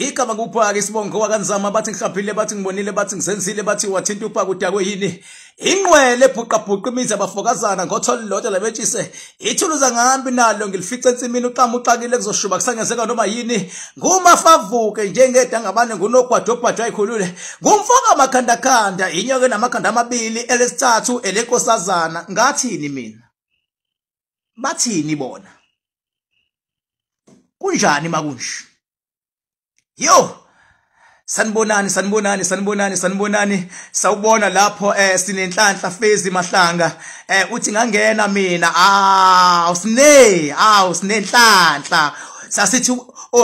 Igama kuphaka isibongo wakanzama bathi ngihlaphile bathi ngibonile bathi ngizenzile bathi wathinta uphaka udakwe yini inqwele ebhuqabhuqa imizi abafokazana ngotholo lodwa labetshise ithuluza ngahambi nalo ngilifice ensimini uqama uxakile kuzoshuba kusangezeka noma yini ngumafavuke njengedangabane ngunogwadogwada ayikhulule ngumfoka makhandakhanda inyoka enamakhanda amabili elesithathu elenkosazana ngathini mina bathini bona kunjani makunje. Yo, sanibonani sanibonani sanibonani sanibonani sawubona lapho sinenhlanhla Fezi Mahlanga uthi ngangena mina sine sinenhlanhla sasithi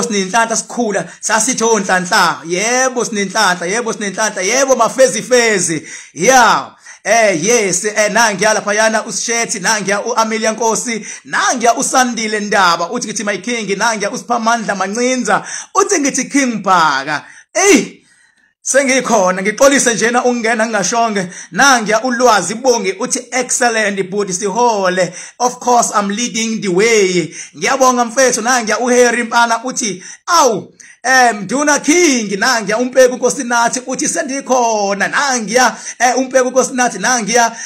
sinenhlanhla sikhula sasithi onhlanhla yebo sinenhlanhla yebo sinenhlanhla yebo mafezi fezi yeah. Yes nangiya lapha yana uShethi nangiya uAmelia Nkosi nangiya uSandile Ndaba uthi ngithi my king nangiya uSiphamandla Mancinza uthi ngithi King Bhaka. Ey sengikhona ngixolise njena ungena ngingashonge nangiya uLwazi Bongi uthi excellent bhuti sihole of course I'm leading the way ngiyabonga mfethu. Nangiya uHarry Mpana uthi awu Mduna King nangiya uMpeki uNkosinathi uthi sendikhona nangiya uMpeki uNkosinathi nangiya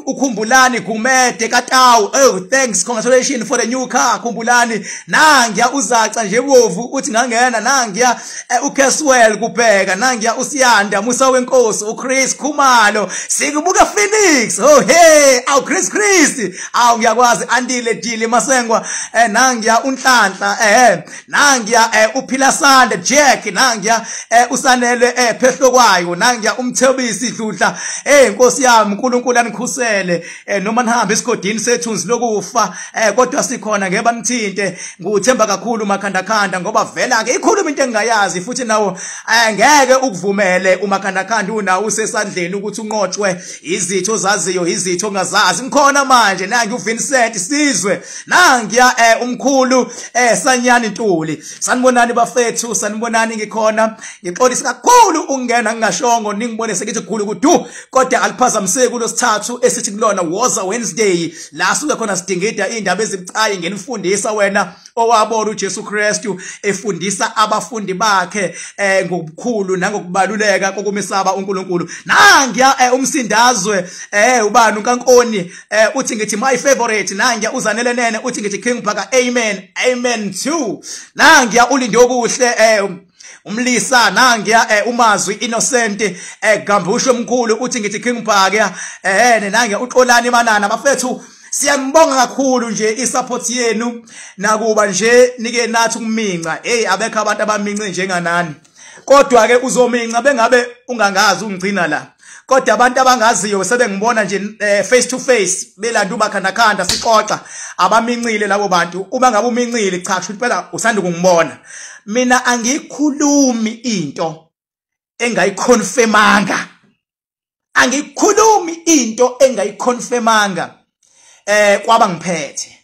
uKhumbulani Gumede kaTawu oh thanks congratulations for the new car Khumbulani nangiya uZaca nje bovu uthi ngangena nangiya uCaswell kubheka nangiya uSiyanda Musa wenkosi uChris Khumalo sikubuka Phoenix oh hey aw Chris aw ngiyakwazi Andile Dili Masengwa nangiya uNhlanhla nangiya uPhila Sande Jack nangiya usanele phehlokwayo nangiya umthebisi Dludla inkosi yami uNkulunkulu anikhusele noma nihambe esigodini sethunzi lokufa kodwa sikhona ngeke banithinte nguthemba kakhulu makhandakhanda ngoba vela ke ikhuluma into engingayazi futhi nawo ngeke ukuvumele umakhandakhanda unawo usesandleni ukuthi unqotshwe izitho zaziyo izitho ongazazi ngikhona manje nangi uVincent Sizwe nangiya umkhulu Sanyani Ntuli sanibonani bafethu sanibonani ngikhona ngixolisa kakhulu ukungena ngingashongo ningibone sekithi gulu kudu kodwa aliphazamiseki kulosithathu esithi kulona Woza Wednesday la suke khona sidingida indaba ezibucayi ngenifundisa wena owabona uJesu Kristu efundisa abafundi bakhe ngobukhulu nangokubaluleka kokumesaba uNkulunkulu. Nangiya umsindazwe ubani uNkankoni uthi ngithi my favorite nangiya uZanele Nene uthi ngithi King Bhaka amen amen too nangiya ulinde okuhle umlisa nangiya umazwi Innocent Gambusho omkhulu uthi ngithi King Bhaka nangiya uXolani Manana bafethu siyambonga kakhulu nje isupport yenu nakuba nje nike nathi ukuminca hey abekho abantu abamince njenganani kodwa ke uzominca bengabe ungangazi ungcina la kodwa abantu abangaziyo sebengibona nje face to face belanda umakhandakhanda sixoxa abamincile labo bantu uma ngabe umincile cha kusho phela usanda ukungibona mina angikhulumi into engayiconfirmanga angikhulumi into engayiconfirmanga kwaba ngiphethe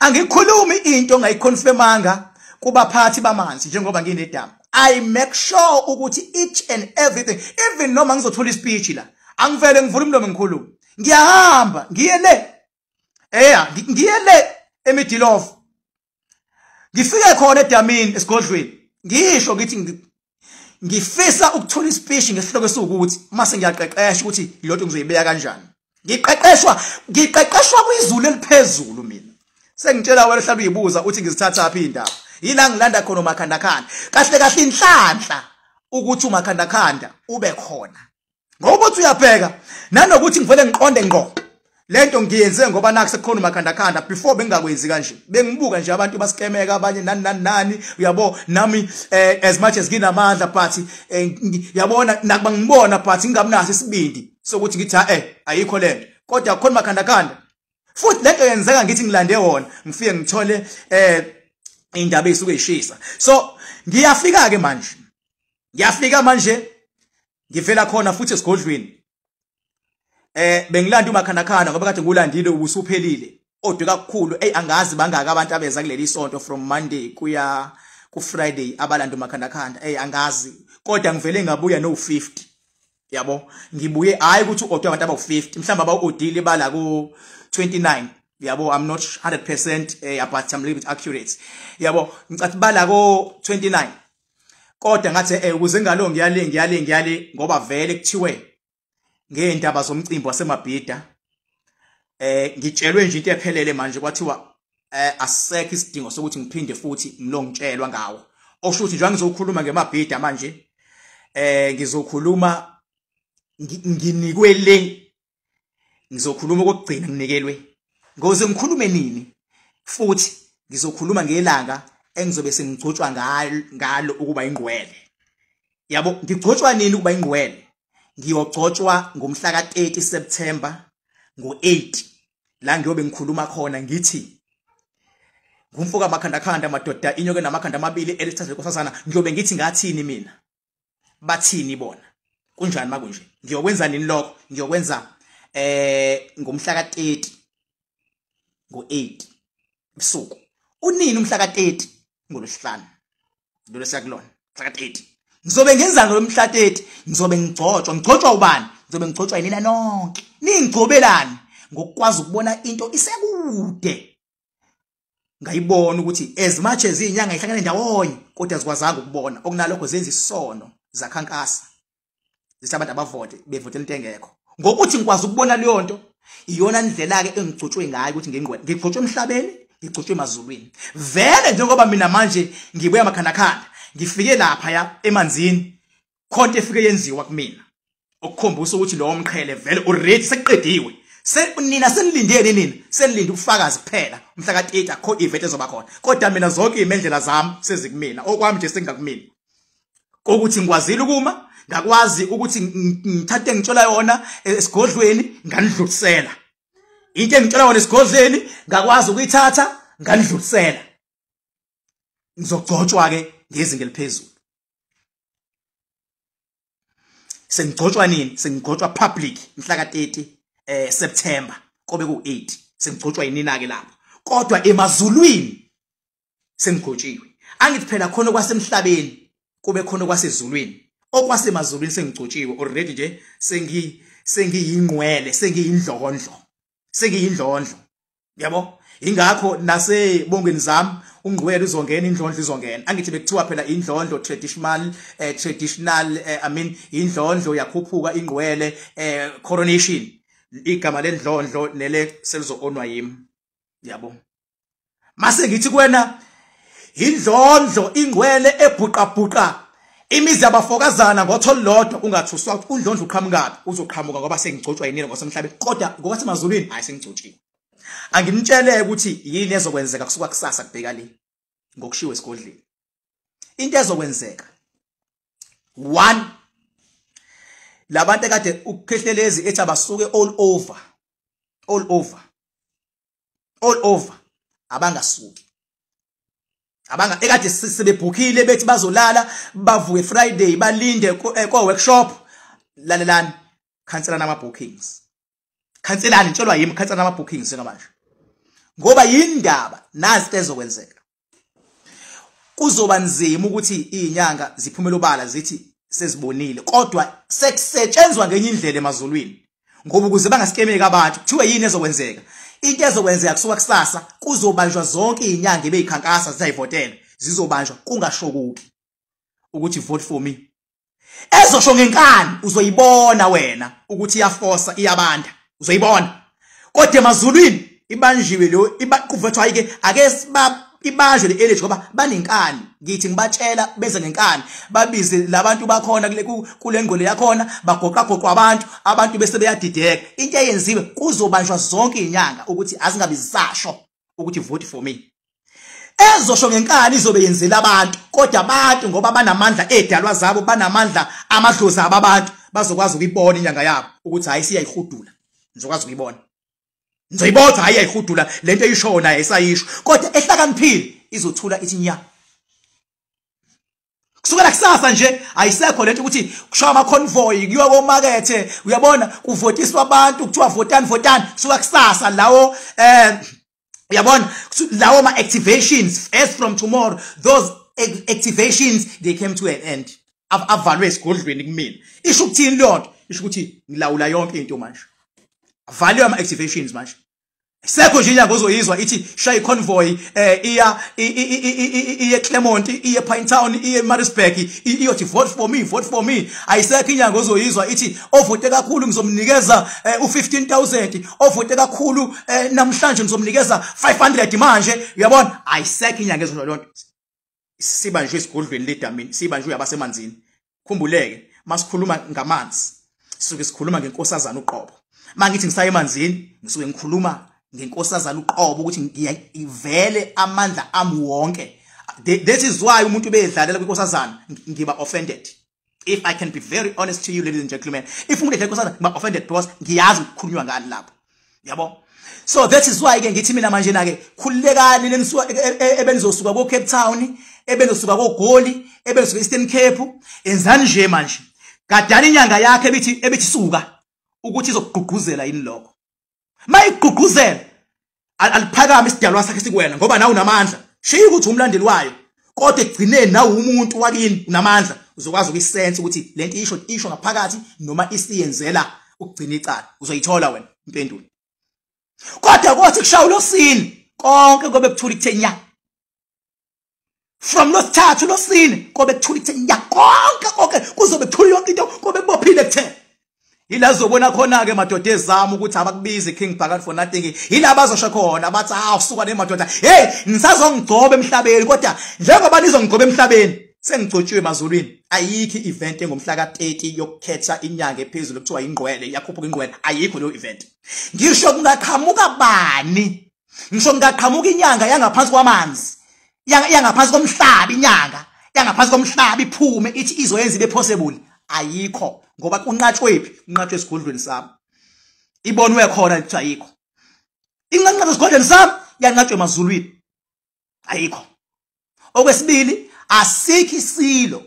angikhulumi into engayiconfirmanga kubaphathi bamanzi njengoba nginedamu. I make sure ukuthi each and everything even noma ngizothola ispeech la angivele ngivule umlomo ngikhulume ngiyahamba ngiye le ngiye le eMidilof ngifike khona edamini esigodlweni ngisho ngithi ngifisa ukuthola ispeech ngesihloko esiwukuthi mase ngiyaqeqesha ukuthi lento ngizoyibeka kanjani ngiqeqeshwa kwizulu eliphezulu mina sengitshela wena hlala uyibuza uthi ngizithatha phi indaba yila ngilanda khona umakhandakhanda kahle kahle inhlanhla ukuthi umakhandakhanda ube khona ngoba uthi uyabheka nanokuthi ngivele ngiqonde ngqo lento ngiyenze ngoba nakho sekukhona umakhandakhanda before bengingakwenzi kanje bengibuka nje abantu basikemeka abanye nani nani nani uyabo nami as much as nginamandla but yabona nakuba ngibona but ngingabinaso isibindi sokuthi ngithi ayikho lento kodwa khona umakhandakhanda futhi lento yenzeka ngithi ngilande wona ngifike ngithole indaba isuke ishisa. So ngiyafika ke manje ngivela khona futhi esigodlweni bengilanda umakhandakhanda ngoba kade ngulandile ubusuphelile odwe kakhulu angazi bangaka abantu abeza kuleli sonto from Monday kuya ku Friday abalanda umakhandakhanda angazi kodwa ngivele ngabuya no 50 yabo ngibuye hayi ukuthi uodwe abantu abawu 50 mhlawumbe abawu odile bala ku 29 Yabo, I'm not 100% but I'm a little bit accurate. Yabo, ngicathi bala ko 29. Kodwa ngathi ukuze ngalo ngiyale ngoba vele kuthiwe ngeendaba zomcimbi waseMabhida ngitshelwe nje into ephelele manje, kwathiwa asisekho isidingo sokuthi ngiphinde futhi ngilongitshelwa ngawo. Osho ukuthi njengoba ngizokhuluma ngeMabhida manje ngizokhuluma nginikwe le, ngizokhuluma kokugcina nginikelwe. Ngoze ngikhulume nini futhi ngizokhuluma ngelanga engizobe sengigcotshwa ngalo ukuba ingqwele. Yabo, ngigcotshwa nini ukuba ingqwele? Ngiyogcotshwa ngomhla ka-30 September ngo-8, la ngiyobe ngikhuluma khona ngithi ngumfoka amakhandakhanda madoda, inyoke namakhanda amabili elithatha lenkosazana. Ngiyobe ngithi ngathini mina, bathini bona, kunjani makunje? Ngiyokwenza nini lokho? Ngiyokwenza ngomhla ka-30 ngo-8 ebusuku. Unini umhla ka-30? NgoLwesihlanu lolo siyakulona mhla ka-30. Ngizobe ngenza ngalo mhla 30, ngizobe ngigcotshwa. Ngigcotshwa ubani? Ngizobe ngigcotshwa yinina nonke. Ningigcobelani ngokukwazi ukubona into isekude. Ngayibona ukuthi as much as izinyanga ihlangene ndawonye, kodwa azikwazanga ukubona. Okunalokho zenza isono, zakhankasa, zithi abantu abavote, bevotela into engekho. Ngokuthi ngikwazi ukubona leyo nto, iyona ndlela-ke engigcotshwe ngayo ukuthi ngingqwele. Ngigcotshwe emhlabeni, ngigcotshwe emazulwini. Vele njengoba mina manje ngibuya amakhandakhanda, ngifike lapha ya emanzini, khonto efike yenziwa kumina okukhombisa ukuthi lowo mqhele vele already sekuqediwe. Nina senilindeni nina, senilinde ubufakazi kuphela. Umhla ka-30 akho event ezoba khona, kodwa mina zonke imendlela zami sezikumina, okwami nje sengakumina kokuthi ngikwazile ukuma, ngakwazi ukuthi ngithathe ngitshola yona esigodlweni nganidlulisela into engitshola yona esigodlweni, ngakwazi ukuyithatha nganidlulisela. Ngizogcotshwa ke ngezinga eliphezulu. Sengigcotshwa nini? Sengigcotshwa public mhla ka-30 September kobe ku-8. Sengigcotshwa yinina ke lapho, kodwa emazulwini sengigcotshiwe. Angithi phela khona kwasemhlabeni kube khona kwasezulwini, okwasemazulwini sengigcotshiwe already nje, sengiyingqwele, sengiyindlondlo, sengiyindlondlo. Yabo, ingakho nasebongweni zami ungqwele uzongena, indlondlo izongena. Angithi bekuthiwa phela indlondlo traditional I mean indlondlo yakhuphuka ingqwele, coronation, igama lendlondlo nele selizo-onwa yimi. Yabo, mase ngithi kuwena indlondlo ingqwele ebhuqabhuqa imizi yabafokazana ngotholo lodwa, ungathuswa ukuthi undlondlo uqhamukaphi. Uzoqhamuka ngoba sengigcotshwa yinina ngosemhlabeni, kodwa ngokwasemazulwini hayi sengigcotshiwe. Anginitshele ukuthi yini ezokwenzeka kusuka kusasa kubheka le ngokushiwo esigodleni. Into ezokwenzeka, one, labantu ekade ukukhehlelezi ethi abasuke all over, all over, all over, abangasuki. Abanga ekade sebebhukhile bethi bazolala bavuke Friday balinde ko workshop. Lalelani, khanselani ama bookings, khanselani, nitshelwa yimi, khanselani ama bookings njengamanje, ngoba yindaba nazi ezokwenzeka. Kuzoba nzima ukuthi izinyanga ziphumele obala zithi sezibonile, kodwa sekusetshenzwa ngenye indlela emazulwini, ngoba ukuze bangasikemeki abantu. Kuthiwe yini ezokwenzeka? Into ezokwenzeka kusuka kusasa, kuzobanjwa zonke izinyanga ebeyikhankasa zizayivotela, zizobanjwa kungashokuki ukuthi vote for me. Ezosho ngenkani uzoyibona wena ukuthi iyafosa, iyabanda, uzoyibona. Kodwa emazulwini ibanjiwe leyo, kuvethwa ke ake ibanjwe le energy ngoba banenkani. Ngithi ngibatshela beze ngenkani, babize labantu bakhona kule ngqwele yakhona, bagoqagoqwa abantu bese beyadideka. Into eyenziwe, kuzobanjwa zonke izinyanga ukuthi azingabi zisasho ukuthi vote for me. Ezosho ngenkani izobe yenzela abantu, kodwa abantu ngoba banamandla edalwa zabo, banamandla amadlozi abo, abantu bazokwazi ukuyibona inyanga yabo ukuthi hayi siyayihudula. Nizokwazi ukuyibona, nizoyibona, hayi iyayihudula lento eyishoyo naye esayisho, kodwa ehlakaniphile izothula ithi nya. Kusukela kusasa nje ayisekho lento ukuthi kushaya ama convoy kuyiwa komakethe, uyabona, kuvotiswa abantu kuthiwa votani votani. Kusuka kusasa lawo uyabona lawo ma activations, as from tomorrow those activations they came to an end. Avalwe esigodlweni kumina. Isho ukuthini leyo nto? Isho ukuthi ngilawula yonke into manje. Avaliwe ama activations manje. Sekho nje inyanga ozoyizwa ithi shaya iconvoy iya iye Clermont, iye Pinetown, iye Maritzburg, iyothi vote for me, vote for me. Ayisekho inyanga ozoyizwa ithi ovote kakhulu ngizomnikeza u15000, ovote kakhulu namhlanje ngizomnikeza 500 manje, uyabona? Ayisekho inyanga ezosho lonto. Siba nje esigodlweni ledamini, siba nje uyabasemanzini. Khumbuleke masikhuluma ngamanzi, sisuke sikhuluma ngenkosazana uqobo. Mangithi ngisaye emanzini, ngisuke ngikhuluma ngenkosazana uqobo ukuthi ngiyivele amandla ami wonke. That is why umuntu bedlalela kwinkosazana ngiba offended. If I can be very honest to you, ladies and gentlemen, if umuntu edlala inkosazana ngiba offended because ngiyazi ukukhulunywa ngani lapho. Yabo? So that is why ke ngithi mina manje na ke khululekani lenisuka ebenizosuka ko Cape Town, ebenizosuka ko Goli, ebenizosuka Eastern Cape, enzani nje manje. Gadani inyanga yakhe ebithi suka ukuthi izokugqugquzela yini lokho. Mayigqugquzela aliphakame isidalwa sakhe sikuwena ngoba nawe unamandla. Shiya ukuthi umlandeli wayo, kodwa egcineni nawe umuntu wakini unamandla, uzokwazi ukuyisense ukuthi lento isho ngaphakathi noma isiyenzela ukugcina icala. Uzoyithola wena impendulo. Kodwa kothi kushaya losini konke kobe kuthula kuthe nya. From losithathu losini kobe kuthula kuthe nya, konke kuzobe kuthula yonke into, kobe kubophile kuthe. Ila zobona khona ke madoda ezami ukuthi abakubizi King Bhakani for nothing. Ila bazosho khona bathi awusuka nemadoda. Hey, nisazongigcoba emhlabeni kodwa njengoba nizongigcoba emhlabeni sengigcotshiwe emazulwini. Ayikho event engomhla ka30 yokukhetha inyanga ephezulu kuthiwa ingqwele, iyakhuphuka ingqwele. Ayikho leyo event. Ngisho kungaqhamuka bani? Ngisho kungaqhamuka inyanga yangaphansi kwamanzi, yangaphansi komhlaba, inyanga yangaphansi komhlaba iphume ithi izoyenza ibe possible. Ayikho, ngoba kunqatshwe phi? Kunqatshwe esigodlweni sami. Ibonwe khona ukuthi ayikho. Inqanqatshwe esigodlweni sami, yanqatshwe emazulwini. Ayikho. Okwesibili, asikho isilo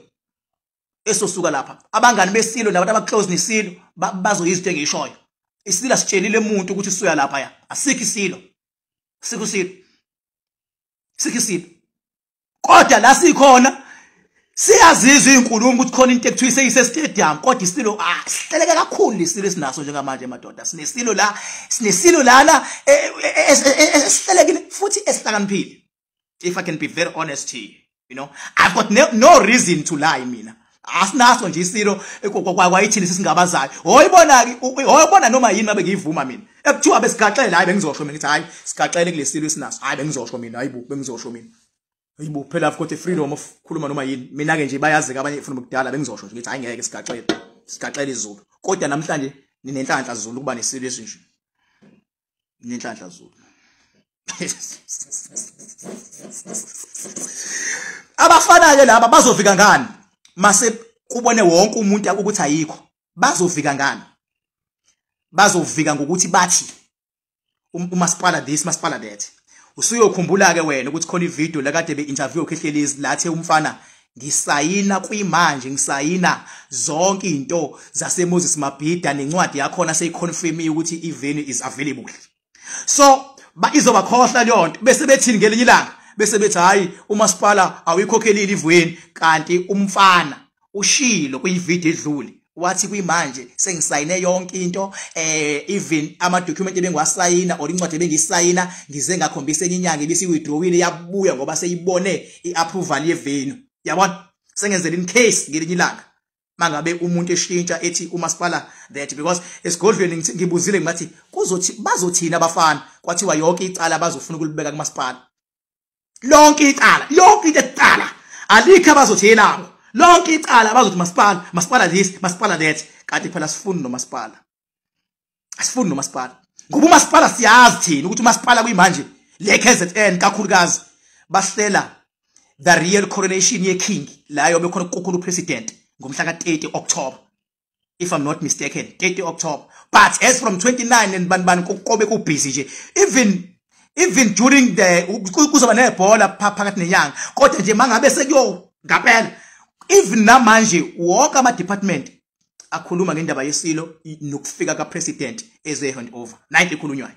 esosuka lapha. Abangani besilo nabantu abaclose nesilo bazoyizwa into engiyishoyo. Isilo asitshelile umuntu ukuthi suya lapha ya. Asikho isilo. Sikho isilo. Sikho isilo. Kodwa la sikhona siyazizwa izinkulumo ukuthi khona into ekuthiwa iseyise stadium, kodwa isilo sihleleke kakhulu isilo esinaso njengamanje madoda. Sinesilo la, sinesilo lana esihlelekile futhi esihlakaniphile. If I can be very honest here, you know, I've got no reason to lie mina. Asinaso nje isilo kwayithini sisingabazayo. Oyibona ke, oyibona noma yini mabe ngiyivuma mina. Ekuthiwa besigaxele, hayi bengizosho mina ngithi hayi sigaxele kulesilo esinaso. Hayi bengizosho mina, hayibo bengizosho mina. Hayibo phela I've got the freedom of khuluma noma yini. Mina ke nje bayazi ke abanye from kudala bengizosho nje ngithi hayi ngeke sigaxele. Sigaxele izulu. Kodwa namhlanje ninenhlanhla Zulu kuba nesilo esinje. Ninenhlanhla Zulu. Abafana ke laba bazofika ngani? Mase kubone wonke umuntu ukuthi ayikho. Bazofika ngani? Bazofika ngokuthi bathi umasipala this, masipala that. Usuyokhumbula ke wena ukuthi khona ivideo la kade be interview uKhehlelezi lathe umfana ngisayina kuyimanje, ngisayina zonke izinto zase Moses Mabhida nencwadi yakhona seyiconfirm ukuthi ivenue is available. So izobakhohla leyo nto bese bethini ngelinye ilanga, bese bethi hayi umasipala awuyikhokhelile iveni, kanti umfana ushilo kuyivideo edlule wathi kuyimanje sengisayine yonke into, even ama document ebengiwasayina or incwadi ebengiyisayina ngize ngakhombisa enye inyanga ibisi withdrawile yabuya ngoba seyibone iapproval yevenue. Yabona, sengenzela in case ngelinye ilanga mangabe umuntu eshintsha ethi umasipala that, because esigodlweni ngibuzile ngathi kuzothi bazothina abafana, kwathiwa yonke icala bazofuna ukulibeka kumasipala. Lonke icala, yonke into ecala alikho abazothi labo. Lonke icala bazothi masipala, masipala this, masipala that. Kanti phela sifuni nomasipala. Asifuni nomasipala. Ngoba umasipala siyazi thina ukuthi umasipala kuyimanje le KZN kakhulukazi bahlela the real coronation ye king la yobe khona kukhulu president ngomhla ka 30 October, if I'm not mistaken, 30 October. But as from 29 and banban kobe ku busy nje, even during the kuzoba nebhola phakathi nenyanga, kodwa nje mangabe sekuyo ngapela even namanje wonke ama department akhuluma ngendaba yesilo nokufika ka president eze hand over. 90 ekhulunywayo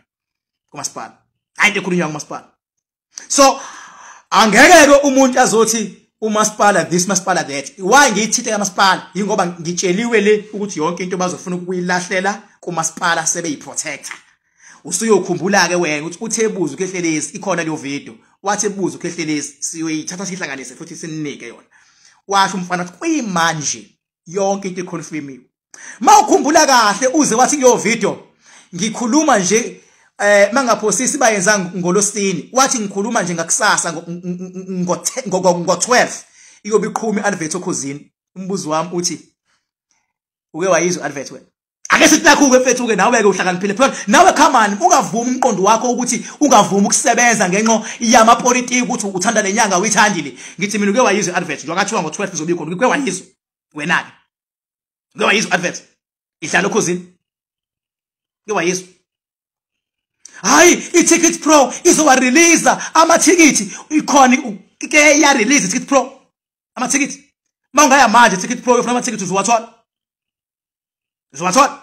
kumasipala, 90 ekhulunywayo kumasipala. So angeke ke umuntu azothi umasipala this, masipala that. Why ngiyithinte kamasipala? Yingoba ngitsheliwe le ukuthi yonke into bazofuna ukuyilahlela kumasipala sebeyiprotector. Usuyokhumbula ke wena ukuthi uthe buza uKhehlelezi, ikhona leyo video. Wathi buza uKhehlelezi, siyoyithatha sihlanganise futhi sinike yona. Washo umfana ukuthi kuyimanje yonke into iconfirmiwe. Mawukhumbula kahle uze wathi kuleyo video ngikhuluma nje mangaphosisi bayenza ngolosini, wathi ngikhuluma nje ngakusasa ngo-12 iyobe iqhuma i-advert okhozini. Umbuzo wami uthi uke wayizwa i-advert wena? Ake sithi nakho-ke mfethu-ke nawe-ke uhlakaniphile phela nawe, come on, ungavumi umqondo wakho ukuthi ungavumi ukusebenza ngenxa yamapolitiki ukuthi uthanda le nyanga uyithandile. Ngithi mina uke wayizwa i-advert njengoba kuthiwa ngo-12 izobe ikhona, uke wayizwa wena-ke? Uke wayizwa i-advert idlala okhozini? Uke wayizwa? Hayi, i-Ticket Pro izowa-release amathikithi, ikhona ke ya-release i-Ticket Pro amathikithi. Mawungaya manje Ticket Pro uyofuna amathikithi uzowathola, uzowathola.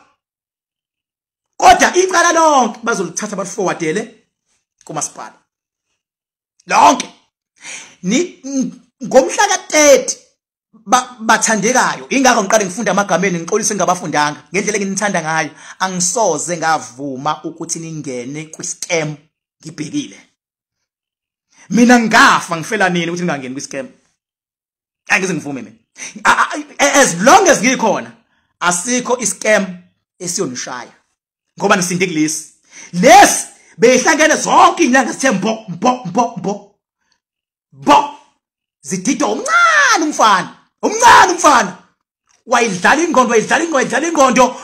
Kodwa icala lonke bazolithatha baliforwardele kumasipala lonke ni ngomhla ka-30. Bathandekayo, ingakho ngiqale ngifunda amagameni, ngixolise ngabafundanga ngendlela enginithanda ngayo. Angisoze ngavuma ukuthi ningene kwi-scam ngibhekile. Mina ngafa ngifela nini ukuthi ningangeni kwi-scam? Angize ngivume mina. As long as ngikhona asikho iscam esiyonishaya, ngoba nisinde kulesi lesi beyihlangene zonke inyanga zithe mbo mbo mbo mbo bo zididwa umncane umfana, umncane umfana wayidlala ingqondo, wayidlala ingqondo, wayidlala ingqondo,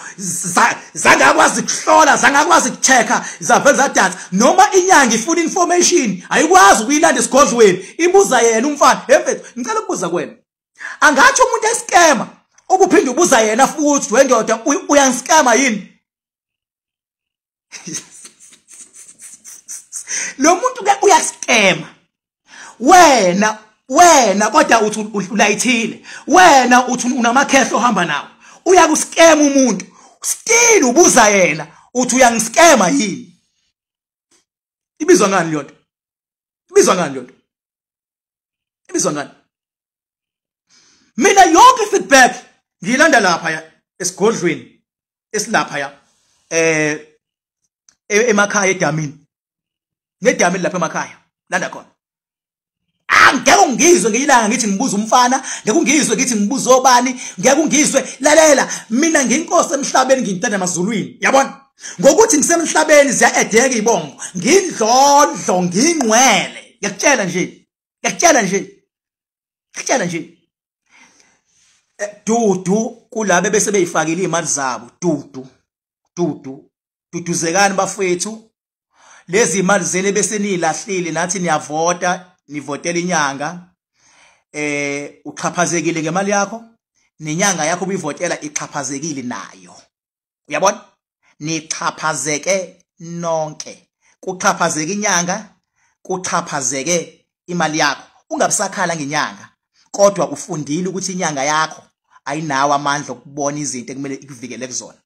zangakwazi ukuhlola, zangakwazi ukucheck-a, zavele zadansa. Noma inyanga ifuna information ayikwazi ukuyilanda esigodlweni, ibuza yena umfana. Emfethu, ngicela ukubuza kuwena, angathi umuntu escama ubuphinde ubuza yena futhi, wendoda, uyangiscama yini? Lo muntu ke uyascama wena, wena kodwa uthi ulayithile, wena uthi unamakhehlo ohamba nawo, uyakuskema umuntu, still ubuza yena uthi uyangiskema yini? Ibizwa ngani leyo nto? Ibizwa ngani leyo nto? Ibizwa ngani? Mina yonke feedback ngiyilanda lapha ya esigodlweni esilapha ya emakhaya edamini, nedamini lapha emakhaya landa khona. Angeke ungizwe ngiyilanga ngithi ngibuza umfana, ngeke ungizwe ngithi ngibuza obani, ngeke ungizwe. Lalela, mina ngiyinkosi emhlabeni, ngiyintanda emazulwini, yabona? Ngokuthi ngisemhlabeni ziya-edeka ibongo, ngindlondlo, ngingcwele. Ngiyakutshela nje, ngiyakutshela nje, ngiyakutshela nje. Dudu kulabe bese beyifakile imali zabo, dudu dudu duduzekani bafethu, lezi imali zenu bese niyilahlile, nathi niyavota, nivotela inyanga, uxhaphazekile ngemali yakho, nenyanga yakho ubuyivotela ixhaphazekile nayo, uyabona? Nixhaphazeke nonke, kuxhaphazeke inyanga, kuxhaphazeke imali yakho. Ungabisakhala ngenyanga, kodwa ufundile ukuthi inyanga yakho ayinawo amandla okubona izinto ekumele ikuvikele kuzona.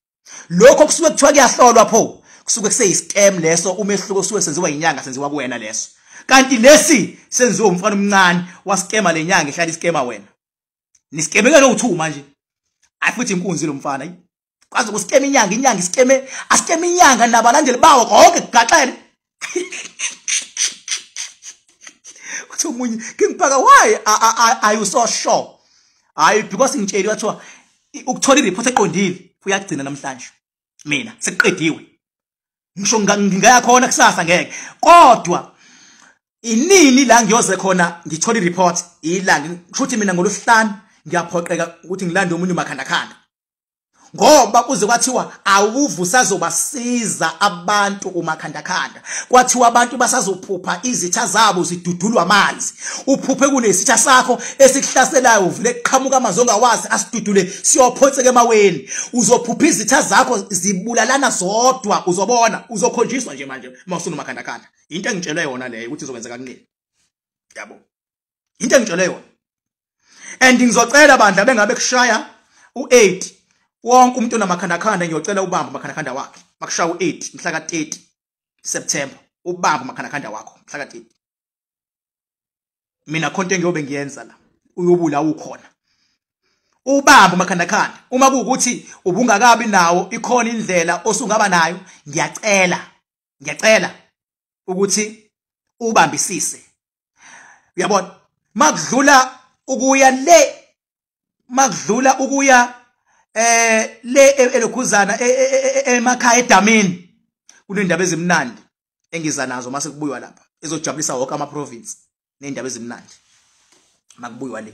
Lokho kusuke kuthiwa kuyahlolwa, pho kusuke kuseyiscam leso. Umehluko kusuke senziwa inyanga, senziwa kuwena leso, kanti lesi senziwa umfana omncane waskema le nyanga ihlala iskema wena. Niskemeke no2 manje. Ayi futhi inkunzi lo mfana kwazi ukuskema inyanga, inyanga iskeme, askeme inyanga nabalandeli bawo konke kugaxele. Uthi omunye King Bhaka, why are you so sure? Hayi, because ngitsheliwe kwathiwa ukuthola ireport eqondile kuyagcina namhlanje. Mina sekuqediwe, ngisho ngingaya khona kusasa ngeke, kodwa inini la ngiyoze khona ngithola ireport ilanga kushuthi mina ngolosihlanu ngiyaphoqeka ukuthi ngilande omunye umakhandakhanda, ngoba kuze kwathiwa awuvu usazobasiza abantu umakhandakhanda. Kwathiwa abantu basazophupha izitha zabo zidudulwa amanzi. Uphuphe kunesitha sakho esikuhlaselayo, uvule kuqhamuka amanzi ongawazi asidudule siyophonseka emaweni. Uzophupha izitha zakho zibulalana zodwa, uzobona, uzokhonjiswa nje manje mawusunomakhandakhanda. Into engitshelwe yona leyo ukuthi izokwenzeka kunini, yabo, into engitshelwe yona. And ngizocela bandla bengabe kushaya u8 wonke umuntu onamakhandakhanda, ngiyocela ubambe umakhandakhanda wakhe makushaya u8 mhla ka30 September, ubambe umakhandakhanda wakho mhla ka30. Mina khonto engiyobe ngiyenza la, uyobula ukhona, ubambe umakhandakhanda. Uma kuwukuthi ubungakabi nawo, ikhona indlela osungaba nayo, ngiyacela. Ngiyacela ukuthi ubambisise. Uyabona, makudlula ukuya le, makudlula ukuya le elokhuzana emakhaya edamini, kunendaba ezimnandi engiza nazo mase kubuywa lapha, ezojabulisa wonke ama province nendaba ezimnandi. Makubuywa le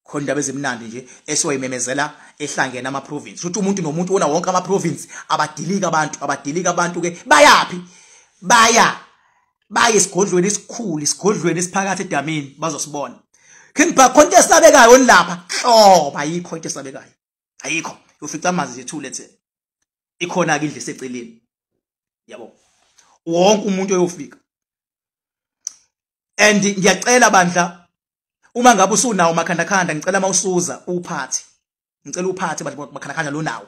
khona indaba ezimnandi nje esiyoyimemezela ehlangene ama province. Uthi umuntu nomuntu wona wonke ama province abadilika abantu, abadilika abantu ke bayapi? Baya esigodlweni esikhulu, isigodlweni esiphakathi edamini, bazosibona. King Bhaka, khona into esabekayo lapha, hloba ayikho into esabekayo. Ayikho. Ufica amanzi nje thule thina. Ikhona ke indlu eseceleni. Yabo. Wonke umuntu oyofika. And ngiyacela bandla, uma ngabe usunawo makhandakhanda, ngicela mawusuza uphathe. Ngicela uphathe bandla makhandakhanda lo nawo.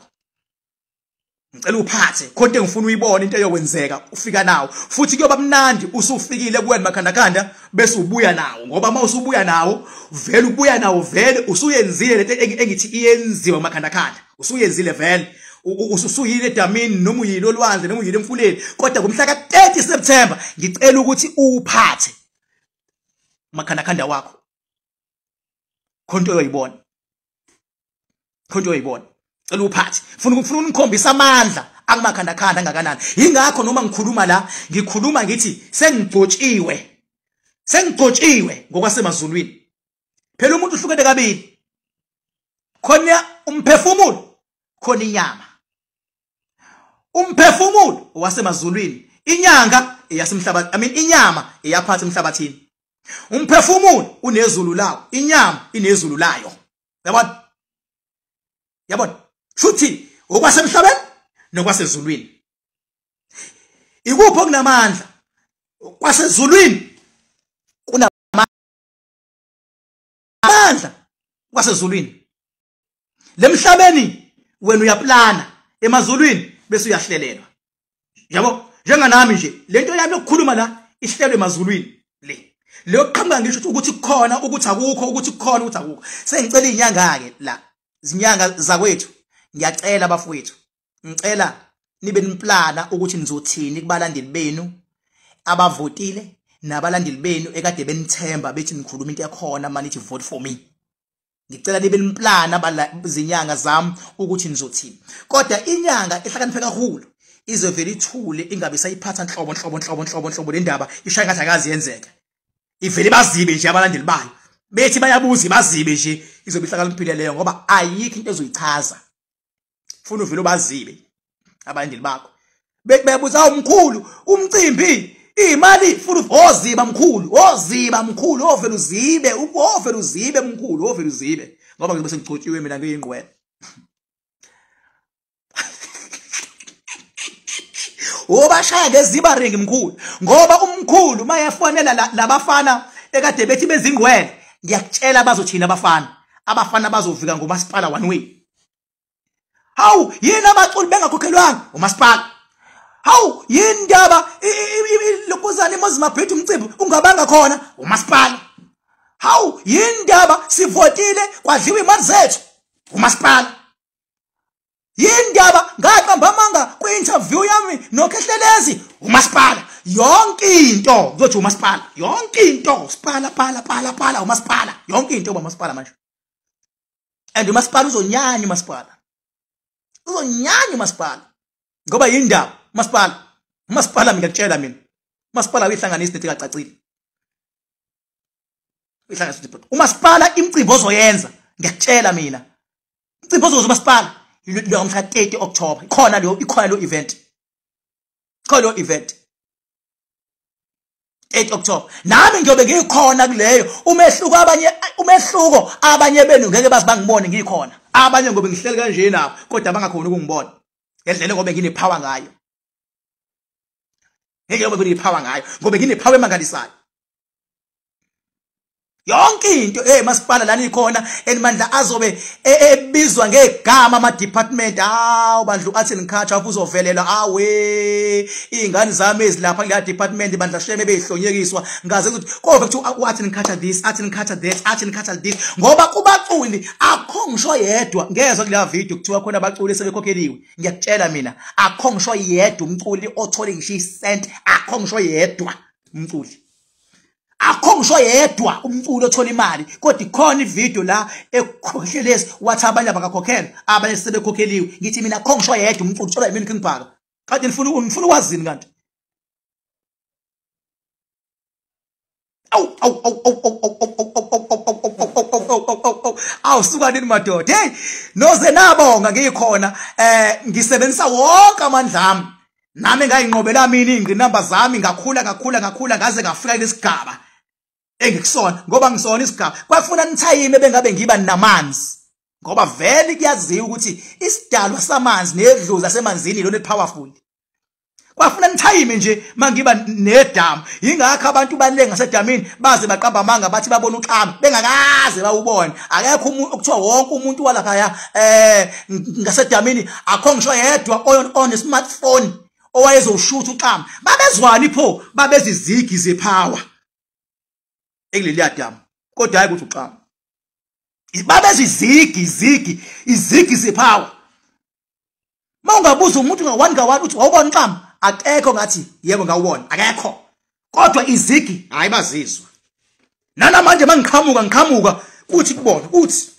Ngicela uphathe khona into engifuna uyibone, into eyokwenzeka ufika nawo. Futhi kuyoba mnandi usufikile kuwena makhandakhanda bese ubuya nawo, ngoba uma usubuya nawo vele ubuya nawo vele usuyenzile lento engithi iyenziwa makhandakhanda, usuyenzile vele, usuyile edamini noma uyile olwandle noma uyile emfuleni. Kodwa ngomhla ka-30 September ngicela ukuthi uphathe makhandakhanda wakho, khona into oyoyibona, khona into oyoyibona. Cela uphathe. Ufuna ukukhombisa amandla akumakhandakhanda angakanani. Ingakho noma ngikhuluma la, ngikhuluma ngithi sengigcotshiwe. Sengigcotshiwe ngokwasemazulwini. Phela umuntu uhlukene kabili. Khona umphefumulo, khona inyama. Umphefumulo owasemazulwini, inyanga eyasemhlabathini, I mean inyama eyaphatha emhlabathini. Umphefumulo unezulu lawo, inyama inezulu layo. Yabona? Yabona? Futhi okwasemhlabeni nokwasezulwini. Ikuphi okunamandla? Kwasezulwini kunamandla, kwasezulwini. Lemhlabeni wena uyaplana, emazulwini bese uyahlelelwa. Yabo? Njenganami nje lento yami yokukhuluma la ihlelwe emazulwini le. Leyo qhamuka ngisho ukuthi kukhona ukuthi akukho, ukuthi kukhona ukuthi akukho. Sengicela izinyanga ke la, izinyanga zakwethu, ngiyacela bafowethu, ngicela nibe niplana ukuthi nizothini kubalandeli benu abavotile nabalandeli benu ekade benithemba bethi nikhuluma into ekhona manje nithi vote for me. Ngicela nibe niplana izinyanga zami ukuthi nizothini. Kodwa inyanga ehlakaniphe kakhulu izovela ithule, ingabe sayiphatha nhlobo nhlobo nhlobo nhlobo nhlobo le ndaba, ishaya ngathi akazi yenzeka. Ivele bazibe nje abalandeli bayo, bethi bayabuza bazibe nje, izobe ihlakaniphile leyo, ngoba ayikho into ezoyichaza. Funa uvele bazibe abalandeli bakho, bethi bayabuza, awu mkhulu umcimbi imali, funa oziba mkhulu, oziba mkhulu, ovela uzibe, ovela uzibe mkhulu, ovela uzibe, ngoba ngizobe sengigcotshiwe mina ngiyingqwele. Obashaya ngeziba ring mkhulu, ngoba umkhulu mayefonela labafana ekade bethi bezingqwele, ngiyakutshela bazothina abafana, abafana bazovika ngomasipala one way. Hawu yini abaculi bengakhokhelwanga umasipala? Hawu yini ndaba lokuzana imozimabhethu umcimbi ungabanga khona umasipala? Hawu yini ndaba sivotile kwadliwa imali zethu umasipala? Yini ndaba ngaqamba amanga kwi-interview yami noKhehlelezi umasipala? Yonke into kuzothi umasipala, yonke into sipala pala pala pala umasipala, yonke into umasipala manje. And umasipala uzonyanya, umasipala uzonyanya umasipala, ngoba yindaba umasipala, umasipala ngiyakutshela mina, umasipala uyihlanganisa nethi kacacile, uyihlanganisa umasipala imicimbi ozoyenza, ngiyakutshela mina imicimbi ozoyenza umasipala lo mhla 30 October, ikhona leyo, ikhona leyo event, ikhona leyo event 8 October. Nami ngiyobe ngikhona kuleyo. Umehluko abanye, umehluko abanye benu ngeke bazi bangibone ngikhona, abanye ngobe ngihleli kanje nabo kodwa bangakhona ukungibona ngendlela ngobe nginepower ngayo, ngeke ngobe nginepower ngayo, ngobe nginepower emangalisayo. Yonke into hey masipala lana ikhona enimandla azobe ebizwa ngegama ama department. Awu bandla u-art and culture uzovelela, awe izingane zami ezilapha kuleya department bandla sheme beyihlonyekiswa ngaze ukuthi kove kuthiwa u-art and culture this, art and culture that, art and culture this, ngoba kubaculi akho ngisho yedwa. Ngezwe kuleya video kuthiwa khona abaculi sebekhokheliwe. Ngiyakutshela mina akho ngisho yedwa umculi othole ngisho isent, akho ngisho yedwa umculi, akho ngisho yedwa umculo othola imali. Kodwa ikhona ivideo la ekukhohlelesi wathi abanye abakakhokhelwa, abanye sebekhokheliwe. Ngithi mina akho ngisho yedwa umculo uthola yimina King Bhaka. Kanti nifuna ukwazini kanti? Awu awu awu awu awu awu awu awu awu suka nini madoda. Hey noze nabonga ngikhona, ngisebenzisa wonke amandla ami. Nami ngayinqobela mina ingqinamba zami, ngakhula ngakhula ngakhula ngaze ngafika kulesigaba engikusona, ngoba ngisona isigaba. Kwafuna nithayime bengabe ngiba namanzi, ngoba vele kuyaziwa ukuthi isidalwa samanzi nedlozi lasemanzini ilona powerful. Kwafuna nithayime nje mangiba nedamu. Yingakho abantu balenga ngasedamini baze baqamba amanga bathi babona uxama bengakaze bawubone. Akekho umuntu okuthiwa wonke umuntu walapha ngasedamini akho ngisho yedwa on smartphone owayezoshutha uxama. Babezwani pho, babezizigi zepower ekuleliya damu, kodwa hayi ukuthi uxama. Babezizigi izigi izigi zepower. Mawungabuza umuntu nga-1 nga-1 uthi wawubona uxama, akekho ngathi yebo ngawubona, akekho. Kodwa izigi hayi bazizwa. Nanamanje mangiqhamuka ngiqhamuka kuthi kubona kuthi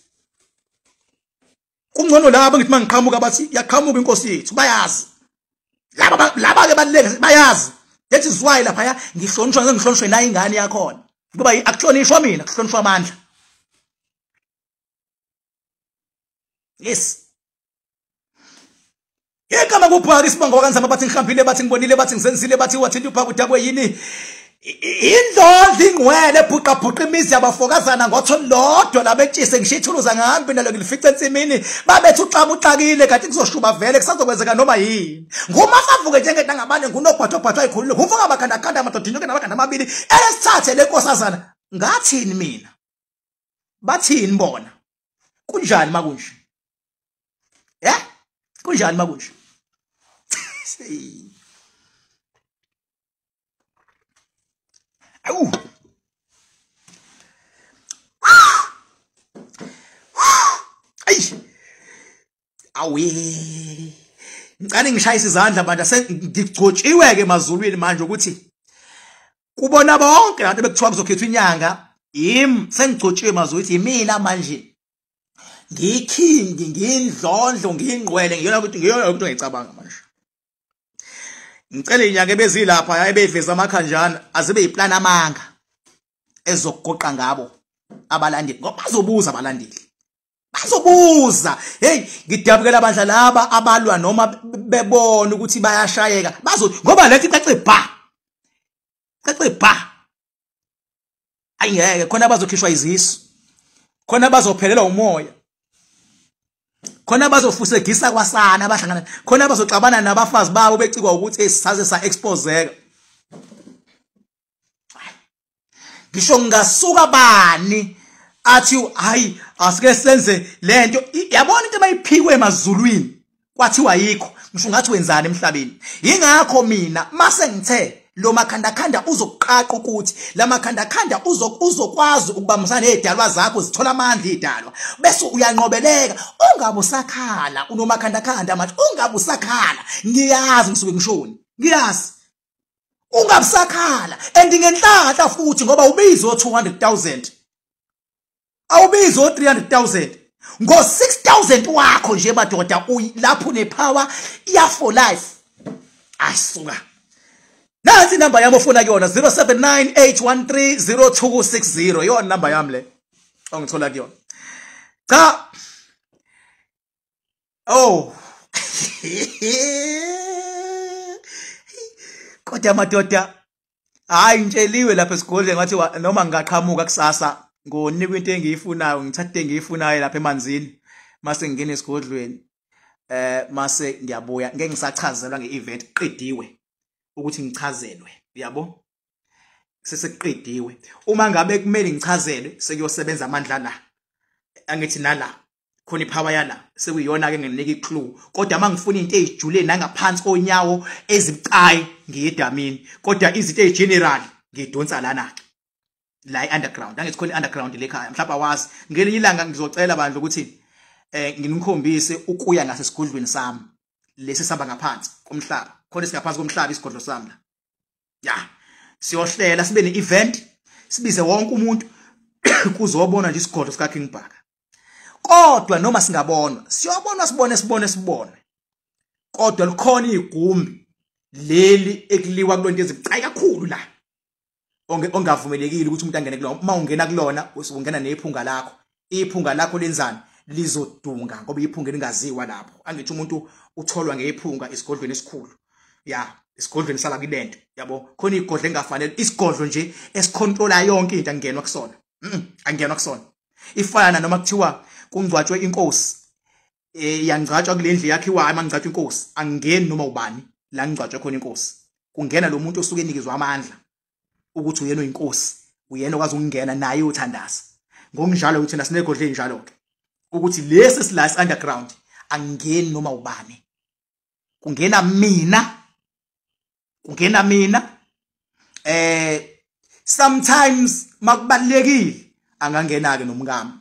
kungcono labo ngithi mangiqhamuka bathi yaqhamuka inkosi yethu, bayazi. Laba ke baluleke bayazi. That is why lapha ngihlonishwa ngihlonishwe nayo ingane yakhona, ngoba akuhlonishwa mina, kuhlonishwa amandla. Yes. Igama kuBhaka isibongo wakanzama bathi ngihambile, bathi ngibonile, bathi ngizenzile, bathi wathinta uBhaka udakwe yini. Indlondla ingcwele bhuqa imizi yabafokazana ngotho lodwa labetshise ngisho ithuluza ngahambi nalo ngilifice ensimini. Babethi uxama uxakile kanti kuzoshuba vele kusazokwenzeka noma yini. Ngumafavuke njengentangabane ngunogwathogwathwa ayikhulule ngumfoka amakhandakhanda amadoda inyoka namakhanda amabili elesithathe lenkosazana. Ngathini mina? Bathini bona? Kunjani makunje? Kunjani makunje? Awu. Ayi. Awe. Ngicane ngishayisa izandla manje sengigcotshiwe ke emazulwini manje ukuthi kubona bonke abantu bekuthiwa kuzokhethwa inyanga, yimi sengigcotshiwe emazulwini yimina manje. Ngiyikhingi, ngiyindlondlo, ngiyingqwele, ngiyona ukuthi ngiyona ukuthi ngicabanga manje. Ngicela inyanga ebezilapha ebeyiveza amakhanjana azibe yiplan amanga ezokugoqa ngabo abalandeli, ngoba bazobuza abalandeli, bazobuza. Hey, ngidabukela abandla laba abalwa noma bebona ukuthi bayashayeka, bazo ngoba lethi cace ba cace ba. Ayingeke khona bazokhishwa izisu, khona bazophelelwa umoya, khona bazofusegisa kwasana abahlangana, khona bazoxabana nabafazi babo becikwa ukuthi saze sa exposeka. Ngisho ngasuka bani athi hayi asike senze lento, yabona into abayiphikwe emazulwini kwathiwa yikho, ngisho ngathi wenzani emhlabeni. Ingakho mina mase ngithe lo makhandakhanda uzokuqaqa ukuthi la makhandakhanda uzokwazi ukubambisana nezidalwa zakho zithola amandla idalwa bese uyanqobeleka. Ungabe usakhala unomakhandakhanda manje, ungabe usakhala. Ngiyazi ngisuke ngishoni, ngiyazi ungabe usakhala. And ngenhlanhla futhi ngoba ubizo 200,000 awubizo 300,000 ngo 6,000 wakho nje madoda, lapho unepower ya for life. Asuka. Nansi inamba yami ofuna kuyona 0798130260, iyona namba yami le ongithola kuyona. Cha. Oh. Kodwa madoda hayi ngitsheliwe lapha esigodlweni ngathi noma ngingaqhamuka kusasa ngonikwa into engiyifunayo, ngithathe engiyifunayo lapha emanzini mase ngingena esigodlweni mase ngiyabuya ngeke ngisachazelwa ngeevent, qediwe ukuthi ngichazelwe, uyabo. Sesekuqediwe. Uma ngabe kumele ngichazelwe sekuyosebenza amandla la. Angithi nala khona ipower yala sekuyiyona ke nginika iclue, kodwa mangifuna into ezijule nangaphansi konyawo ezibucayi ngiyedamini, kodwa izinto ezigeneral ngidonsa lana ke la i-underground. Angithi khona i-underground le ekhaya, mhlawumbe awazi. Ngelinye ilanga ngizocela bandla ukuthi nginikhombise ukuya ngasesigodlweni sami lesi sihamba ngaphansi komhlaba, khona singaphansi komhlaba isigodlo sami la. Ya, siyohlela sibe ne-event, sibize wonke umuntu kuzobona nje isigodlo sika King Bhaka. Kodwa noma singabonwa, siyobonwa, sibone sibone sibone, kodwa likhona igumbi leli ekuliwa kulonto ezibucayi kakhulu la ongavumelekile ukuthi umuntu angene kulona. Uma ungena kulona usungena nephunga lakho, iphunga lakho lenzani? Lizodunga, ngoba iphunga elingaziwa lapho. Angithi umuntu utholwa ngephunga esigodlweni esikhulu, ya, esigodlweni sala kulento, yabo. Khona igodlo engafanele, isigodlo nje esicontrola yonke into, angenwa kusona. Angenwa kusona. Ifana noma kuthiwa kungcwatshwe inkosi, iyangcwatshwa kule ndlu yakhiwayo. Uma ngcwatshwa inkosi angeni noma ubani la ngcwatshwe khona inkosi, kungena lo muntu osuke enikezwe amandla ukuthi uyena oyinkosi, uyena okwazi ukungena naye uyothandaza. Ngokunjalo ukuthi thina sinegodlo ezinjalo ke, ukuthi lesi sila underground angeni noma ubani, kungena mina, kungena mina. Sometimes makubalekile angangena ke nomkami,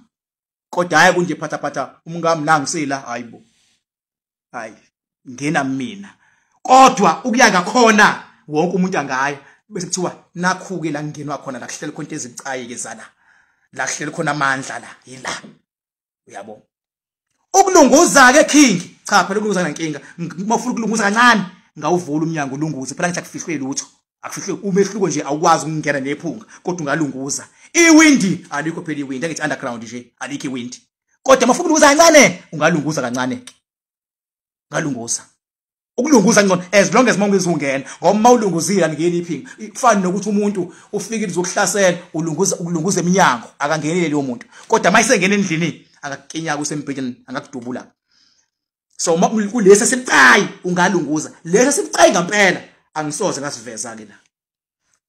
kodwa hayi kunje phatha phatha umkami nangisila, hayibo, hayi ngena mina. Kodwa ukuya ngakhona wonke umuntu angaya, bese kuthiwa nakhuke la ngingenwa khona, la kuhleli khona into ezibucayi ke zala, la kuhleli khona amandla la, yila, uyabo. Ukulunguza ke King, cha phela ukulunguza nankinga. Uma ufuna ukulunguza kancane ngawuvula umnyango ulunguze, phela ngithi akufihlwe lutho, akufihlwe umehluko nje, awukwazi ukungena nephunga kodwa ungalunguza. Iwindi alikho phela, iwindi angithi underground nje alikho iwindi, kodwa uma ufuna ukulunguza kancane ungalunguza kancane ke, ungalunguza. Ukulunguza ngcono as long as mawungezungena, ngoba mawulunguzile angeni iphinga. Kufana nokuthi umuntu ufikile uzokuhlasela, ulunguza, ukulunguza eminyango akangenile leyo muntu, kodwa mayisengena endlini akakukinya kusembhedeni, angakudubula. So kulesi esibucayi ungalunguza, lesi esibucayi ngempela angisoze ngasiveza ke la,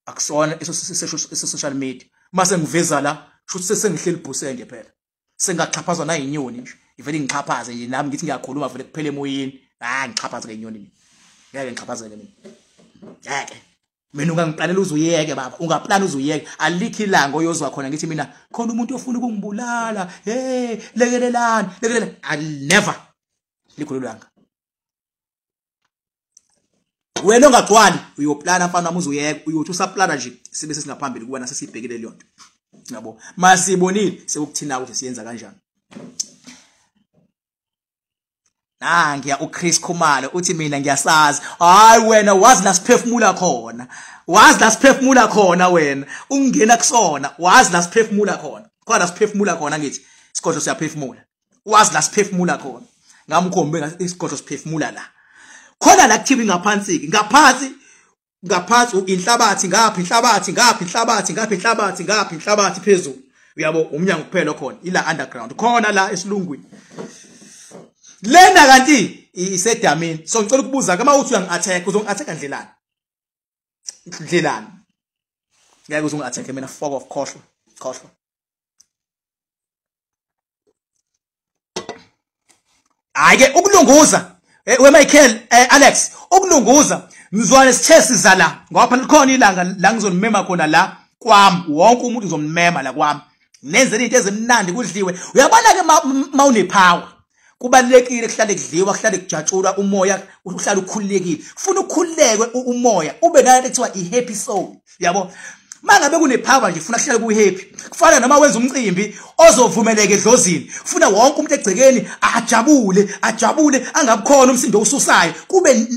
akusona eso social media. Mase ngiveza la shuthi sengihleli ibhusende phela, sengaxhaphazwa nayinyoni nje, ivele ngixhaphaze nje nami ngithi ngiyakhuluma vele kuphele emoyeni. Ah, ngixhaphaze ngenyoni mina, ngeke ngixhaphazele mina, ngeke mina. Ungangiplanela uzuyeke baba, ungaplana uzuyeke, alikho ilanga oyozwa khona ngithi mina khona umuntu ofuna ukungibulala, hey lekelelani lekelela, I'll never likho lolanga. Wena ongagcwali uyoplana mfana wami uzuyeke, uyothi usaplana nje sibe sesingaphambili kuwena, sesibhekile leyo nto, yabo. Masibonile sekukuthina ukuthi siyenza kanjani. Nangiya uChris Khumalo uthi mina ngiyasazi. Hayi wena wazi la siphefumula khona, wazi la siphefumula khona wena, ungena kusona wazi la siphefumula khona, khona la siphefumula khona. Ngithi isigodlo siyaphefumula, wazi la siphefumula khona. Ngamkhombe isigodlo siphefumula la khona, la kuthiwa ngaphansi ke, ngaphansi ngaphansi inhlabathi, ngaphi inhlabathi, ngaphi inhlabathi, ngaphi inhlabathi, ngaphi inhlabathi phezulu, uyabo. Umnyango kuphela khona ila underground khona la esilungwini lena, kanti isedamini. So ngicela ukubuza ke, uma uthi uyangi-attack uzongi-attack ndlelani? Ndlelani? Ngeke uzongi-attack mina, fuck off, khohlwa khohlwa. Hayi ke ukulunguza we Michael, Alex, ukulunguza mzwane sithe siza la, ngoba phela likhona ilanga la ngizonimema khona la kwami, wonke umuntu uzommema la kwami, nenzele into ezimnandi kudliwe. Uyabona ke mawunepower kubalekile kuhlale kudliwa, kuhlale kujatshulwa, umoya uhlale ukhululekile. Kufuna ukhululeke umoya, ube nayo ekuthiwa i-happy soul, yabo. Mangabe kunepower nje ufuna kuhlale kuhappy. Kufana noma wenza umcimbi ozovumeleka edlozini, ufuna wonke umuntu egcekeni ajabule, ajabule, angabukhona umsindo osusayo, kube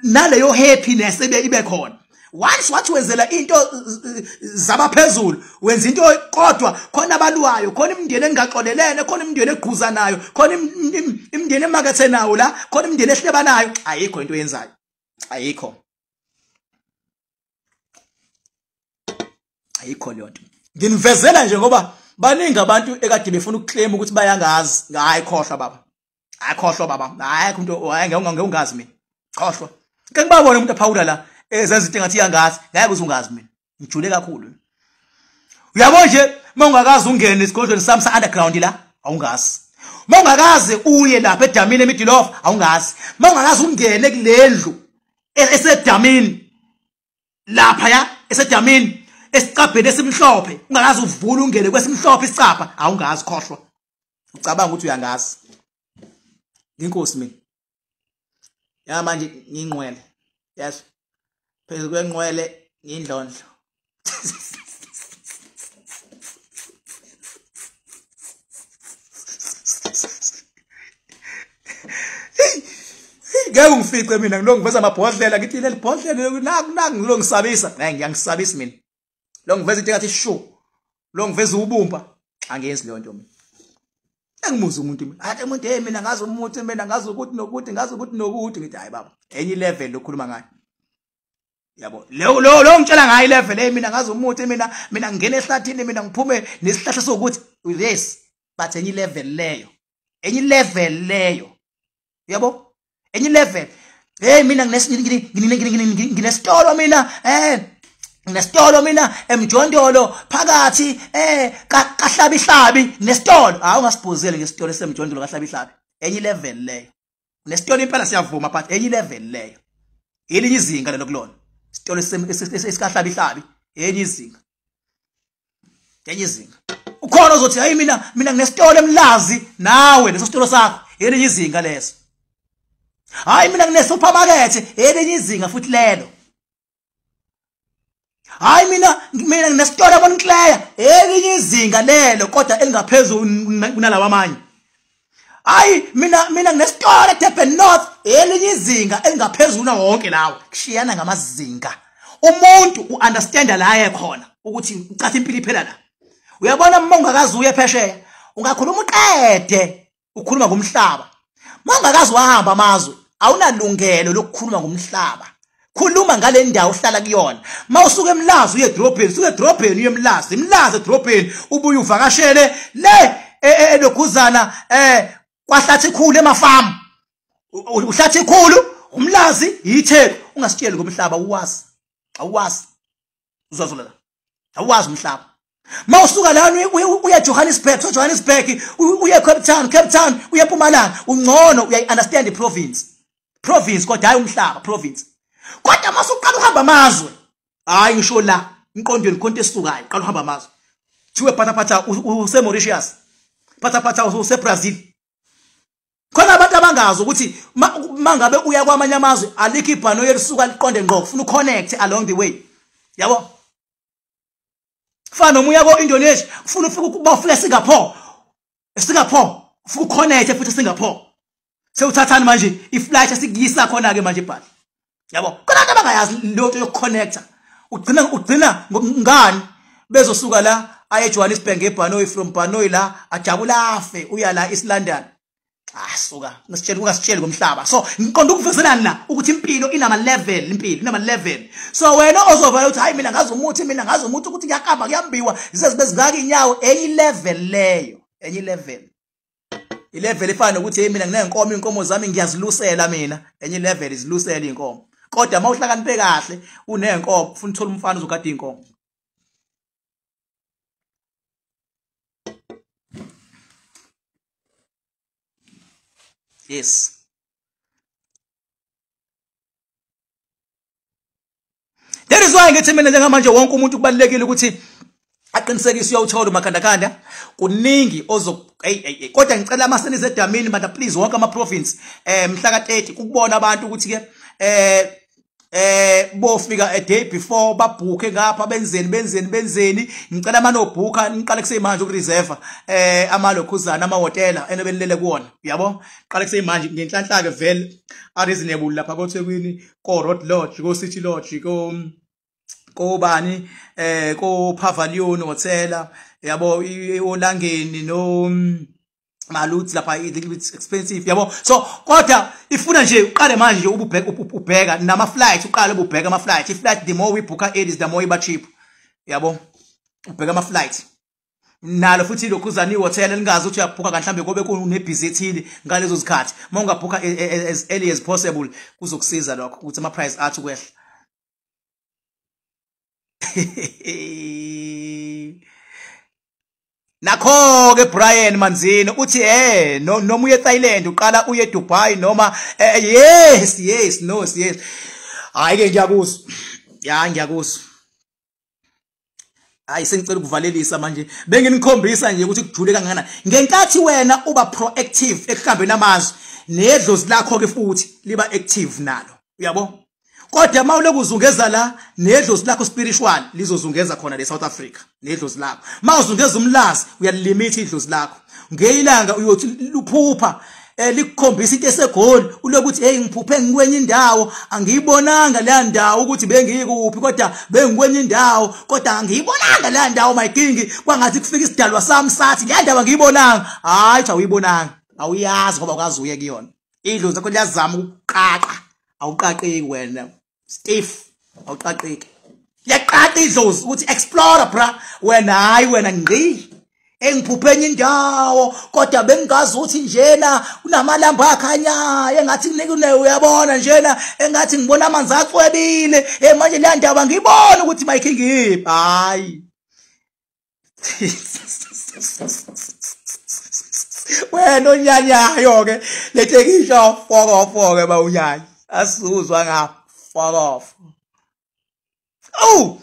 naleyo happiness ibe khona. Once wathi wenzela into zabaphezulu, wenza into kodwa khona abalwayo, khona imindeni engaxolelene, khona imindeni egquzanayo, khona imindeni emakethe nawo la, khona imindeni ehlebanayo, ayikho into oyenzayo, ayikho, ayikho leyo nto. Nginivezela nje ngoba baningi abantu ekade befuna ukuclaim ukuthi bayangazi. Hayi khohlwa baba, hayi khohlwa baba, hayi umuntu, hayi ngeke ungazi mina, khohlwa. Ke ngibabone umuntu aphawula la ezenza into engathi iyangazi, ngeke uze ungazi mina. Ngijule kakhulu. Uyabo nje mawungakaze ungene esigodlweni sami sa underground la, awungazi. Mawungakaze uye lapha edamini eMiddle off, awungazi. Mawungakaze ungene kulendlu esedamini lapha ya esedamini esicabheni esimhlophe, ungakaze uvule ungene kwesimhlophe isicabha, awungazi, khohlwa. Ucabanga ukuthi uyangazi. Inkosi mina. Ya manje ngingqwele. Yes. Phezulu kwenqwele ngindlondlo. Ngeke ungifice mina ngilongi ngiveza amabhodlela ngithi leli bhodlela naku naku ngilongisabisa. Ngeke ngiyangisabisa mina. Lo ngiveza into engathi shu. Lo ngiveza ubumba. Angiyenzi leyo nto mina. Engimuza umuntu mina. Athi umuntu hey mina ngazi umuthi mina ngazi ukuthi nokuthi ngazi ukuthi nokuthi ngithi hayi baba. Enye level lokhuluma ngayo. Yabo lo lo lo ngitshela ngayo level hey mina ngazi umuthi mina ngingena ehlathini mina ngiphume nesihlahla sokuthi yes but enye level leyo. Enye level leyo. Yabo? Enye level. Hey mina nginesitolo mina nginesitolo mina emjondolo phakathi kahlabihlabi nesitolo. Hawu ungasibhuzeli ngesitolo esemjondolo kahlabihlabi. Enye level leyo. Nesitolo impela siyavuma but enye level leyo. Elinye izinga lelo kulona. Isitolo esikahlabihlabi enye izinga. Enye izinga. Ukhona ozothi hayi mina nginesitolo eMlazi nawe leso sitolo sakho elinye izinga leso. Hayi mina ngine supermarket elinye izinga futhi lelo. Hayi mina nginesitolo eMontclair elinye izinga lelo kodwa elingaphezulu kunalawa amanye. Hayi mina nginesitolo eDurban North elinye izinga elingaphezulu na wonke lawo. Kushiyana ngamazinga. Umuntu uunderstanda la ekhona ukuthi ucatha impilo iphela la. Uyabona uma ungakazi uye phesheya ungakhuluma uqede ukhuluma ngomhlaba. Uma ungakazi wahamba amazwe awunalungelo lokukhuluma ngomhlaba. Khuluma ngale ndawo ohlala kuyona. Mawusuka eMlazi uye edrobheni, suka edrobheni uye eMlazi, eMlazi edrobheni ubuye uvakashele le elokhuzana kwahlathi ikhulu emafamu. Uhlathi ikhulu uMlazi yiTheku. Ungasitsheli ngomhlaba uwazi. Awuwazi. Uzazolela. Awuwazi umhlaba. Mawusuka lana uya Johannesburg, so Johannesburg uye Cape Town, Cape Town uye eMpumalanga, ungcono uyayi understand the province. Province kodwa hayi umhlaba, province. Kodwa masuqala uhamba amazwe. Hayi ngisho la emqondweni khonto esukayo, qala uhamba amazwe. Thiwe phathaphatha use Mauritius. Phathaphatha use Brazil. Khona abantu abangazi ukuthi mangabe uya kwamanye amazwe alikho ibhanoyi elisuka liqonde ngqo, ufuna uconnect along the way. Yabo? Kufana noma uya ko-Indonesia ufuna ufike ukuba ufike Singapore. Singapore ufike uconnect futhi Singapore. Sewuthathani manje iflight esikuyisa khona ke manje ibhali. Yabo? Khona abantu abangayazi leyo nto yokuconnecta. Ugcina ngani bezosuka la aye eJohannesburg ngebhanoyi, from Bhanoyi la ajabula afe uya la East London. Ah suka ngisitshela ungasitsheli ngomhlaba. So ngiqonda ukuvezelana la ukuthi impilo inama level, impilo inama level. So wena ozovela uthi hayi mina ngazi umuthi, mina ngazi umuthi ukuthi kuyakamba kuyambiwa zize zingaka inyawo, enye level leyo, enye level. Ilevel ifana nokuthi hey mina nginenkomo, inkomo zami ngiyazilusela mina, enye level izilusela inkomo. Kodwa mawuhlakaniphe kahle unenkomo ufuna uthola umfana ozogada inkomo. Yes. That is why ngithi mina njengamanje wonke umuntu kubalulekile ukuthi aqinisekise uyawuthola umakhandakhanda. Kuningi ozo hey kodwa ngicela amasenize edamini manje please wonke ama province mhla ka 30 ukubona abantu ukuthi ke bofika a day before babhuke ngapha benzeni ngicela amanobhuka niqale kusemanje ukureserve amalokhuzana amahotela enobelele kuwona uyabo qale kusemanje ngenhlanhla ke vele a reasonable lapha koThekwini ko Road Lodge ko City Lodge ko kobani ko Pavilion Hotel yabo olangeni no Maluti lapha a little bit expensive yabo. So kodwa ifuna nje uqale manje nje ubheka nama flight, uqale ubheka ama flight. I flight the more we book early the more iba cheap yabo. Ubheka ama flight nalo futhi lokhuzana ihotel elingazi ukuthi uyabhuka mhlambe kobe kune busy ethile ngalezo zikhathi. Uma ungabhuka as early as possible kuzokusiza lokho ukuthi ama price athi kwehla. Nakho ke Brian Manzini uthi noma uye eThailand uqala uye eDubai noma yes yes no yes. Hayi ke ngiyakuzwa. Ya ngiyakuzwa. Hayi sengicela ukuvalelisa manje. Benginikhombisa nje ukuthi kujule kangakanani. Ngenkathi wena uba proactive ekuhambeni amazwi nedlozi lakho ke futhi liba active nalo. Uyabo? Kodwa mawuloku uzungeza la nedlozi lakho spiritual lizozungeza khona le South Africa nedlozi lakho. Mawuzungeza umlazi uyalilimit idlozi lakho. Ngeyilanga uyothi luphupha likukhombisa into esegoli ulokuthi hey ngiphuphe ngikwenye indawo angiyibonanga le ndawo ukuthi bengikuphi kodwa bengikwenye indawo kodwa angiyibonanga le ndawo my king kwangathi kufika isidalwa sami sathi le ndawo angiyibonanga. Hayi cha uyibonanga awuyazi ngoba ukazi uye kuyona. Idlozi lakho liyazama ukuqaqa awuqaqeki wena stiff awuqaqeki. Liyaqaqa idlozi ukuthi explorer bra wena hayi wena ngqi engiphuphe indawo kodwa bengingazi ukuthi njena kunamalambu akhanyayo engathi kune uyabona njena engathi ngibona amanzi acwebile manje le ndaba ngibona ukuthi my king yiphi. Hayi wena onyanyayo ke letekisho fuck off ke bawunyanya asuzwa nga fuck off. Oh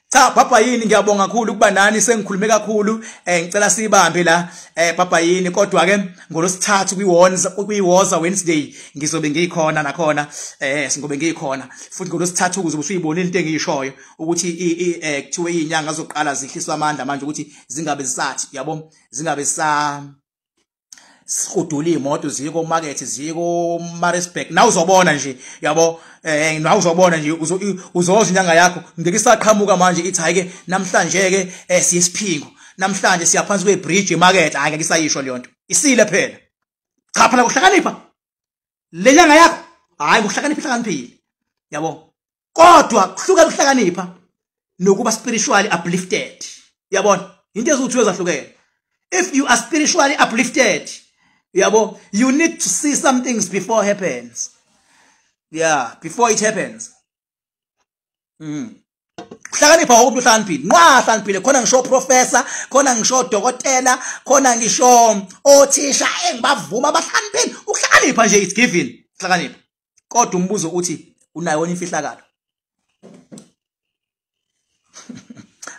cha papa yini ngiyabonga kakhulu kuba nani sengikhulume kakhulu ngicela sibambe la papa yini kodwa ke ngolosithathu kwiwoza Wednesday ngizobe ngikhona nakhona singobe ngikhona futhi ngolosithathu ukuze usuyibone into engiyishoyo ukuthi kuthiwe izinyanga zokuqala zihliswa amandla manje ukuthi zingabe zisathi yabo zingabe sa sihudula imoto ziko market ziko Maritzburg na uzobona nje yabo na uzobona nje uzoza inyanga yakho ngeke isaqhamuka manje ithi hayi ke namhlanje ke siyesiphingo namhlanje siyaphansi kwe bridge emarket hayi ngeke isayisho leyo nto isile phela. Cha phela kuhlakanipha le nyanga yakho hayi kuhlakanipha ihlakaniphile yabo kodwa kuhluka kuhlakanipha nokuba spiritually uplifted yabona into ezuthu ezahlukene. If you are spiritually uplifted yabo you need to see some things before happens. Yeah, before it happens. Kuhlakanipha wonke uhlakaniphile nqa hlakaniphile khona ngisho professor khona ngisho dokotela khona ngisho othisha engibavuma abahlakaniphile ukuhlakanipha nje it's given ukuhlakanipha kodwa umbuzo uthi unayo yona imfihlakalo.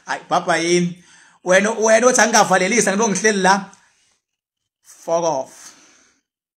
Hayi baba yini wena wena uthi angingavalelisa ngilo ngihleli la fuck off.